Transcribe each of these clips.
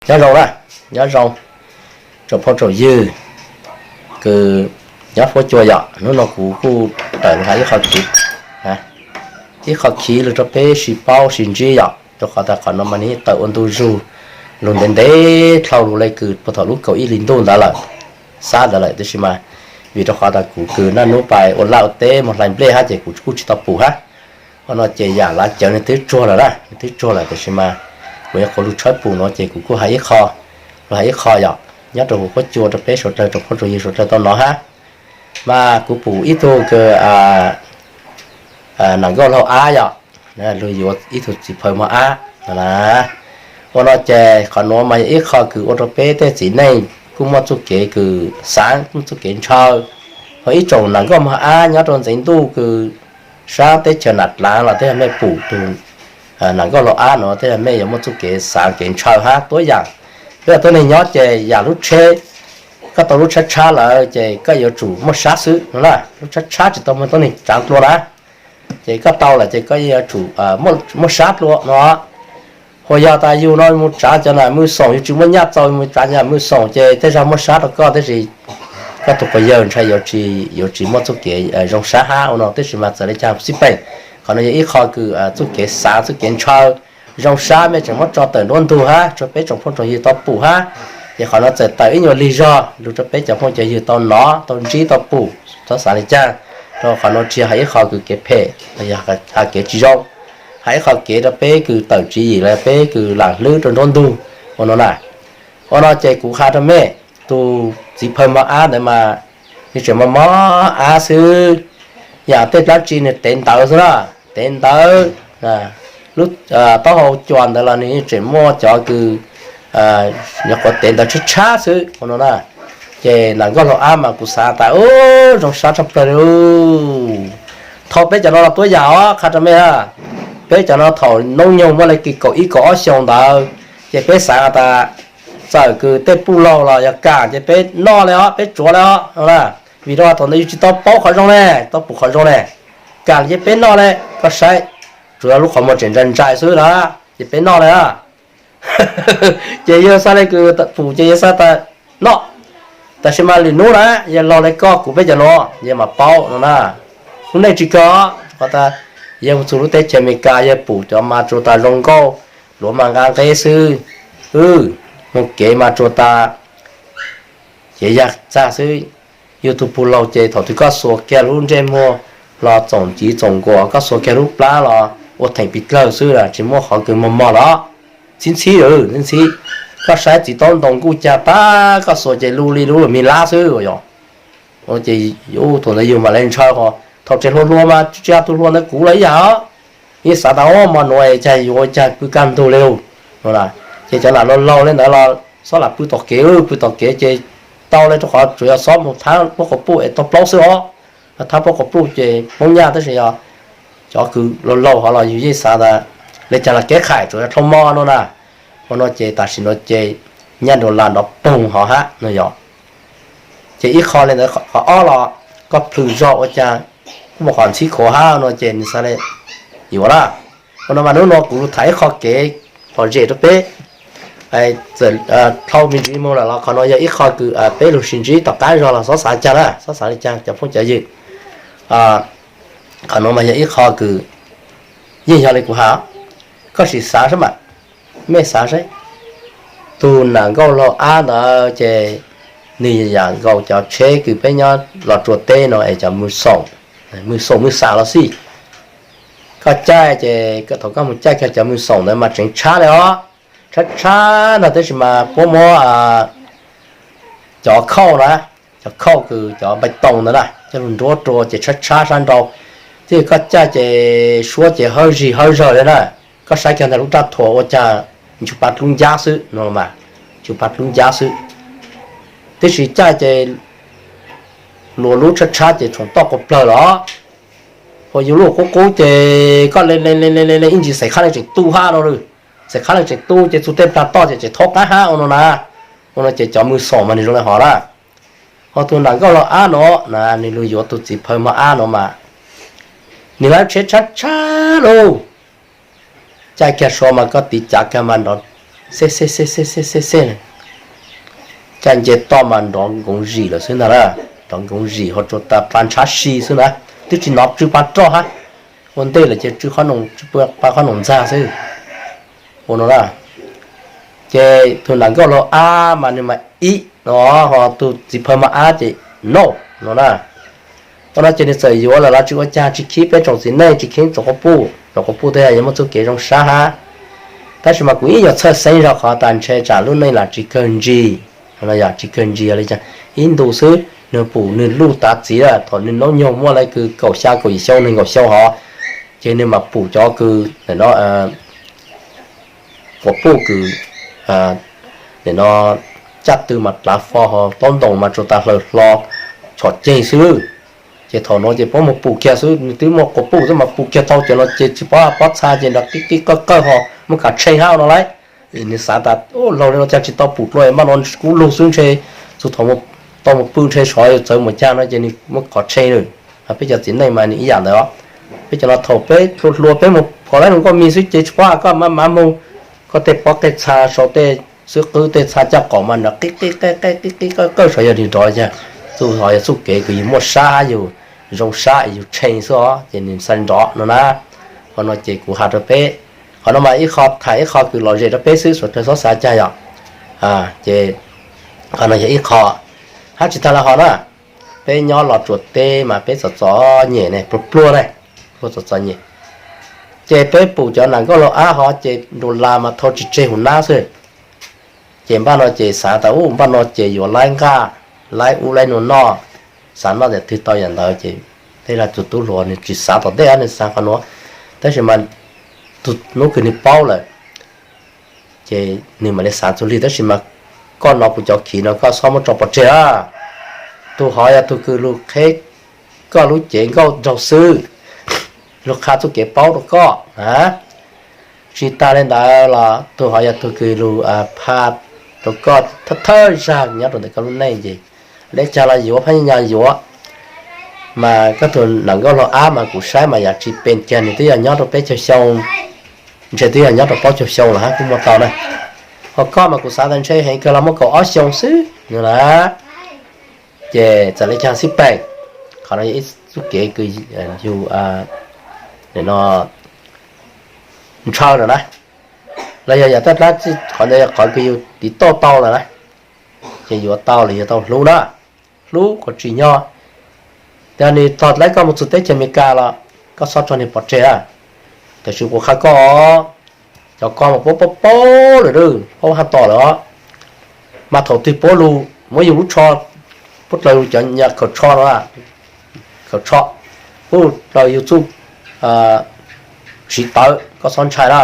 Nyob zoo na, nyob zoo tsoom phooj tsoom ywg kws nyob huab cua yom. Hnub no kuv kuj tawm los hais ib qho khiv, ib qho khiv lug rau peb sib paub sib ntsib yom, rau qhov tas qhov no mas nws tawm ua ntu zug lug ntev ntev dhau lug le kws puag thaum lub kaum ib hlis ntuj ntawd lawm, xab ntawd lawm, tab sis mas vim rau qhov tas kuv kws naj nub pais ua laj ua teb moog hlais nplej hab ces kuv kuj tsis tau pum hab. Ua no ces yam lav cawv nws twb tsuag lawm na, nws twb tsuag lawm, tab sis mas kuv nyuam qhuav lug tshawb pum no ces kuv kuj hais ib qho, lug hais ib qho yom, nyob rau huv huab cua rau peb suav dlawg tsoom phooj tsoom ywg suav dlawg tau nov hab. Mas kuv pum ib tug kws nam nkauj laug ab yom, lug yuav ib tug txiv phawj mog ab na. Ua no ces qhov nuav mas yog ib qho kws ua rau peb tej txiv neej kuj muaj txuj kev kws xaav, muaj txuj kev ntshaw. Ho ib tsoom nam nkauj mog ab nyob rau ntxeev ntuj kws sab teb chaws nam dlaav los tej yog mej pum tug nam nkauj laug ab no tej yog mej yuav muaj txuj kev xaav kev ntshaw hab tuab yam. Peb ua tuab neeg nyob ces yam lub tsheb, koj tau lub tshab tshab lawm ces koj yuav tsum muaj sab xwb no na, lub tshab tshab tsis tau muaj tuab neeg tsaav dlua na. Ces koj tau lawm ces koj yuav tsum muaj sab dlua no. Hu yog tas yug no mus tsaav cov nam mws xoom, yug tsis muaj nyaj txaus mus tsaav cov nam mws xoom ces tej zag muaj sab rau koj, tab sis koj tug quas yawg ntshai yuav tsis muaj txuj kev zoo sab hab ua no, tab sis mas txawm le caag xij peem, qhov no yog ib qho kws txuj kev xaav txuj kev ntshaw zoo sab mej tseem muab tso tawm nruab ntug hab rua peb tsoom phooj tsoom ywg tau pum hab. Ces qhov no txawm tawm ib nyuag lig zog lug rau peb cov phooj cov ywg tau nov tau ntsib tau pum, txhob xav le caag, rau qhov no tsis yog hais ib qho kws kev phem, yog hais kev tsis zoo, hais ib qho kev rau peb kws tawm tswv yim los peb kws lam hlwb rau nruab ntug ua no na. Ua no ces kuv qha rau mej, tug txiv phawj mog ab ntawd mas nws tseem mog mog ab xwb, yam tej dlaab tsi nws tev ntawv xwb na, tev ntawv, lub taub hau cua ntawd los nws tseem muaj cov kws nyuam qhuav tev ntawv tshab tshab xwb ua no na. Ces nam nkauj laug ab mas kuv xav tas ub zoo sab tshaj plawg li. Thaum peb cov no los tuab yam os, qha rau mej na, peb cov no thaum noob nyoog muaj le kws kaum ib kaum ob xyoos ntawd ces peb xav tas txawm kws tej puj laug los yog kaam ces peb noj le os, peb tsuav le os no na. Vim rau thaum ntawd yug tsis tau paub qhov zoo ne, tau pum qhov zoo ne, kaam ces peb noj le, koj saib, tsuav lub qhov muag tseem ntsais ntsais xwb na, ces peb noj le. Ces yawg xaav le kws pum ces yawg xaav tas noj. Tab sis mas lwm nub na yawg laug le koj kuv peb cov nuav yawg mam paub no na. Lub neej tsis kawg, qhov tas yawg mus txug lub teb chaws Amelikas yawg pum cov mas tsuas tas zoo nkauj, luav mas nqa nqeb xwb, mus kev mas tsuas tas cev yag txag xwb. Yug tug puj laug ces thaum twg koj xuas kiag lub ntsej muag los txoom nciv txoom nkuas, koj xuas kiag lub plab los ua theem pis dlawg xwb, tsis muaj qhov kws mog mog los. Ntxhib ntxhib, ntxhib ntxhib, koj saib txiv taub ntoo nkuj cag tag koj xuas ces lu li lub mis lab xwb yom. Ces thaum ntawd yug mam le ntshaw, thaum tseem hluas hluas mas tsis yog tug hluas ntawd kuv los ib yam os. Yeej xav tas mog nuav es cas yuav ua cas pw kaj ntug le lug. Ces cov nam laug laug le ntawd los xob lam pw tom kev, pw tom kev ces tau le rau qhov tsuas yog xob mus thab lub quas puj es tau plaub xwb os. Thab lub quas puj ces poob nyaj tab sis yog cov kws laug laug hov los yus yeej xav tas le caag los kev khaim tsuas yog dlhau mo no na. Ua no ces tam sim no ces nyaj nrov las nrov poog hov hab no yog. Ces ib qho le ntawd, qhov ob los koj plhws zog ua cas kuj muaj qhov ntxhib khuav hab no ces nws xav le yuav na. Ua no mas hnub no kuv lug tham ib qho kev lom zem rau peb. Txawm dhau me ntsis moog lawm los qhov no yog ib qho kws peb lug sis ntsib tom qab zog los xob xav caag na, xob xav le caag cov phooj cov ywg. Qhov no mas yog ib qho kws yeej yog le kuv has, koj sim xav saib mas, mej xav saib, tug nam nkauj laug ab ntawd ces nwg yam nkaus cov tsheb kws peb nyob los rua teb no es cov mws xoom, mws xoom mws xam los xij. Koj caij ces thaum koj mus caij kiag cov mws xoom ntawd mas tseev tshab le os, tshab tshab ntag tab sis mas puab muab cov khauj na, cov khauj kws cov npais toos ntawd na coj lug nruab rua ces tshab tshab sab nrau. Tib koj caij ces suab ces hawb zig hawb zawg le na. Koj saib kiag ntawm lub raj thuam ua cas nchuav pa dlub ncab xwb no mas, nchuav pa dlub ncab xwb. Tib si caij ces luas lub tshab tshab ces tshoom toj quas plawg los. Ua yus lub qub qub ces koj le le le le le ib ntsis xeem qhab leej tseem tu hab no lawm. Xeem qhab leej tseem tu ces txug tej plag toj ces tseem thaub qab hab ua no na. Ua no ces cov mws xoom mas nws zoo le hov na. Ho tug nam nkauj laug ab no na, nws lug yuav tug txiv phawj mog ab no mas, nws lawv tsheb tshab tshab lauj. Caij kiag sua mas koj tiv cav kiag mas nrov Xeb xeb xeb xeb xeb xeb xeb, caj nce toj mas nrov nkoov zim lawm xwb ntag na. Nrov nkoov zim ho tsuas tas pa ntshav si xwb na, twb tsis hnov tsw pa roj hab. Ua ntej lawm ces tsw qhob noom, pa qhob noom ntxag xwb. Ua no na, ces tus nam nkauj laug ab mas nws mas ib no, ho tus txiv phaw mos ab ces no, no na. Ua no ces nws txawm yuav lawm los tsis ua cas, tsis khib peb tsoom txiv neej, tsis khib tsoom quas puj. Tsoom quas puj tej yog muaj txuj kev zoo sab hab, tab sis mas kuv ib nyuag txhawj xeeb zog qhov tas ntshe tsam lub neej lam tsis kawg ntsis, tsis kawg ntsis li cas, ib ntus xwb nws pum nws luj tav txiv lawm, thaum nws noob nyoog muaj li kws kaum xya kaum yim xyoo nees nkaum xyoo hov, ces nws mam pum cov kws no quas puj kws no caj tw mas plav fo ho taub ntoos mas tsuas tas hlaws hlo chom ceg xwb. Ces thaum no ces puab mus pum kiag xwb, nws twb muaj quas puj xwb mas pum kiag tau cov no ces tsis paub pob txha ces nrov qib qib qawj qawj ho muab kav tsheej hab no lauj. Nws xav tas laug li no cas tsis tau pum dlua, npaj no kub lug xwb ntshe, txug thaum tau mus pw ntshe sov yuav txawv mus caag no ces nws muab qhov tsheej lawm. Peb cov txiv neej mas nws ib yam ntawd os. Peb cov no thaum peb hluas hluas peb mus phov laib hluas nkauj mis xwb ces tsis paub has koj maj mam moog, koj tej pob tej txha sau tej xwb qwb tej txha caj qaum mas nrov qib qib qawj qawj, sov yog nws nrov li cas. Txuj ho yog txuj kev kws yug muaj sab hab yug zoo sab yug tsheej xwb os ces nws xav nrov no na. Qhov no ces kuv has rau peb, qhov no mas ib qho tham ib qho kws lom zem rau peb xwb, suav dlawg txhob xav cag yom. Ces qhov no yog ib qho, hab tsis tag li ho na, peb nyob Los Tsuas teb mas peb txom txom nyem ne, pluag pluag ne, pluag txom txom nyem. Ces peb pum cov nam nkauj laug ab hov ces nrug las mas thau tsis tseg huv nab xwb. Ces npaj no ces xav tas ub npaj no ces yuav laib nqaj, laib ub laib nuav noj, xav noj yam twg tau yam ntawd ces tej zag tug tub hluas nws tsis xav tom ntej, nws xav qhov nuav, tab sis mas tus hnub kws nws paub lawm ces nws mam li xav txug li, tab sis mas koj no kuv cov khiv no koj txhob muab tso pov tseg a. Tug hov yog tug kws lug qheb koj lub cev nkauj nraug xwb, lug qha txuj kev paub rau koj. Tsis tag li ntawd los tug hov yog tug kws lug pha rau koj thawj thawj zag nyob rau ntawm koj lub neej ces le caag los yuav, phab nyaj yuav. Mas koj tug nam nkauj laug ab mas kuv saib mas yam tsis pes kiag nws twb yog nyob rau peb caug xyoo, ntshe twb yog nyob rau plaub caug xyoo los hab kuj muaj tau na. Ho koj mas kuv xav tas ntshe heev kawg los muaj kaum ob xyoo xwb no na. Ces txawm le caag xij peem, qhov no yog ib txuj kev kws yug no ntshaw lawm na, los yog yam taj dlaab tsi qhov ntawd yog qhov kws yug tiv tauj tau lawm na, ces yuav tau los yug tau hlub na, hlub kom tsim nyog. Yog nws tog dlaib koj mus txug teb chaws Amelikas los koj txhob tso nws pov tseg a. Tam sim kuv qha koj, cov ko mas puab paub paub lawm, paub hab tom lawm os. Mas thaum twg puab lug muab yug lub tsho, puab dlaws yug cov nyuag khaws tsho no, khaws tsho, puab dlaws yug txuj siv tawv, koj txhob ntshai na.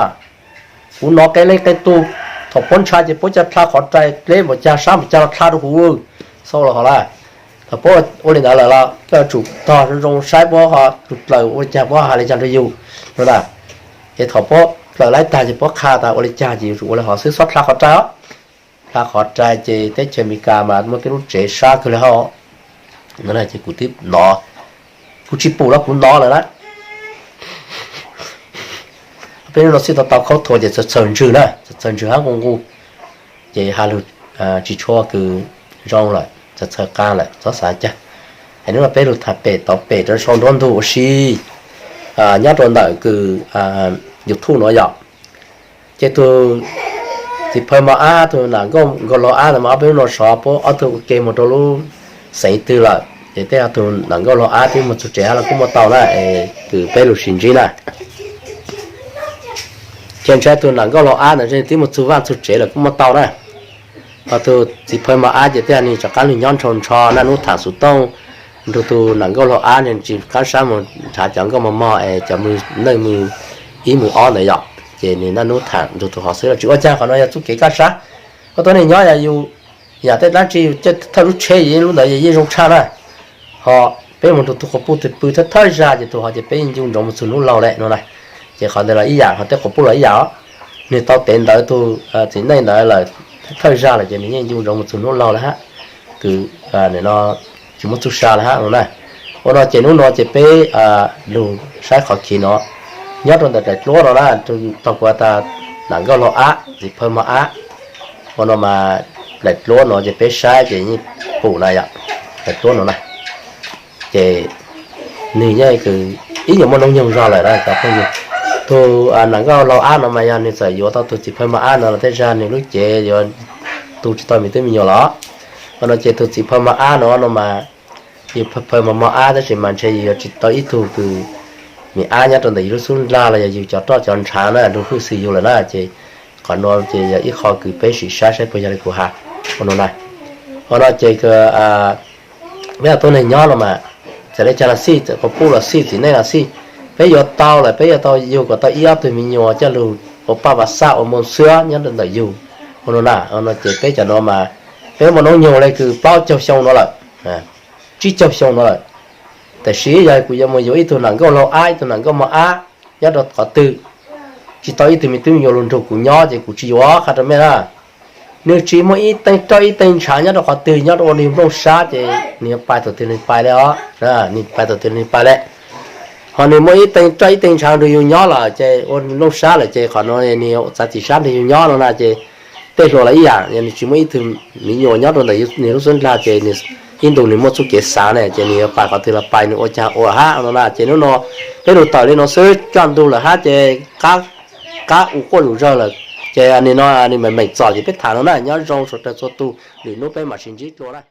Kuv nov qee leej qee tug, thaum puab ntshai ces puab ca dlha qhov rai dleb npaum caag sab npaum caag los dlha rau huv, xau los hov lawm. Thaum puab ua li ntawd lawm los koj yuav tsum tog zoo zoo saib puab ho tus dlaws ua li caag, puab hais li caag rau yug no na. Ces thaum puab dlaws laib tag ces puab qha tas ua li caag ces yuav tsum ua li hov xwb, txhob dlha qhov rai os. Dlha qhov rai ces teb chaws Amelikas mas muaj tej lub tsev sab kawg li hab. Ces kuv twb nov, kuv tsis pum los kuv nov lawm na. Peb hnub no xij tau tau khaub thuas ces txhawj txhawj ntswg na, txhawj txhawj ntswg hab nqus nqus. Ces has lug tsis tshua kws zoo lawm, txhawj txhawj qaa lawm txhob xav cag. Es hnub no peb lug tham pem tau pem rau sau nruab ntug ua si nyob rau ntawm kws YouTube no yom. Ces tug txiv phaw mos ab, tug nam nkauj laug ab ntawd mas ob peb hnub no sov puab ob tug ua ke mus rau lub xeev twg lawm, ces tej tug nam nkauj laug ab twb mus txug tsev hab los kuj muaj tau na, es kws peb lug sis ntsib na. Ces ntshai tug nam nkauj laug ab ntawd twb mus txug vaaj txug tsev lawm kuj muaj tau na. Ho tug txiv phaw mos ab ces tej nws rov qaab lug nyob nrhau nrho, naj nub tham xuv tooj nrug tug nam nkauj laug ab, nws tsis qaab sab mus nrhav cov nkauj mos mos es cov mws neej mws ib mws ob ntawd yom. Ces nws naj nub tham nrug tug hov xwb los tsis ua caag, qhov no yog txuj kev kaj sab. Koj tuab neeg nyob yog yus yam tej dlaab tsi yus caij thawj lub tsheb lub ntawd yeej zoo tshaj na. Ho peb mus nrug tug quas puj twg pw thawj thawj zag ces tug hov ces peb yeej ncu ntsoov mus txug hnub laug le no na. Ces qhov ntawd los ib yam, ho tej quas puj los ib yam os. Nws tau tev ntawd tug txiv neej ntawd lawm thawj zag lawm ces nws yeej ncu ntsoov mus txug hnub laug le hab, kws tsis muaj txuj sa le hab no na. Ua no ces hnub no ces peb lug saib qhov khiv no nyob rau ntawm daim duab no na, tog kuv tas Nam Nkauj Laug Ab, Txiv Phawj Mos Ab. Ua no mas daim duab no ces peb saib ces yeej pum na yom, daim duab no na. Ces nws yeej kws ib nyuag muaj noob nyoog zog lawm na cov phooj ywg. Tus Nam Nkauj Laug Ab no mas yog nws txawm yuav tau tus Txiv Phawj Mos Ab no los tej zag nws lub cev yuav tu tsis tau me tub me nyuam los. Ua no ces tus Txiv Phawj Mos Ab no no mas yus phawj mos mos ab tab sis mas ntshe yus yuav tsis tau ib tug kws me ab nyob rau ntawm yus lub xub ndlag los yog yus cov roj cov ntshav na, nrug hwj xwm yus lawm na ces qhov no ces yog ib qho kws peb sim saib saib puas yog li kuv has ua no na. Ua no ces peb tuab neeg nyob no mas txawm le caag los xij, txawm quas pub los xij, txiv neej los xij, peb yuav tau lawm peb yuav tau yug kom tau ib ob tug me nyuam coj lug ua paj ua xaj ua moo xwab nyob rau ntawm yug ua no na. Ua no ces peb cov no mas peb muaj noob nyoog le kws plaub caug xyoo no lawm, tsib caug xyoo no lawm. Tab sis yog kuv yuav mus yuav ib tug Nam Nkauj Laug Ab, ib tug Nam Nkauj Mos Ab nyob rau qhov twg, tsis tau ib tug me tub me nyuam lug nrug kuv nyob ces kuv tsis yuav, qha rau mej na. Nws tsis muaj ib teeg roj ib teeg ntshav nyob rau qhov twg, nyob rau ua nws nplooj sab ces nws yuav pais thaum twg nws pais le os, nws pais thaum twg nws pais le. Ho nws muaj ib teeg roj ib teeg ntshav nrug yus nyob lawm ces ua nws nplooj sab lawm ces qhov no nws yuav txav txim sab nrug yus nyob no na ces tej hluas los ib yam, yog nws tsis muaj ib tug me nyuam nyob rau ntawm nws lub xub ndlag ces nws ib ntus nws muaj txuj kev xav ne ces nws yuav pais qhov twg los pais, nws ua caag ua hab no na. Ces hnub no peb lug tawm li no xwb, coj ntug lawm hab ces qab u quaj lug zawg lawm. Ces nim no nws meem meem txom ces peb tham no na, nyob zoo sawv daws txhua tug, lwm hnub peb mam sib ntsib dlua na.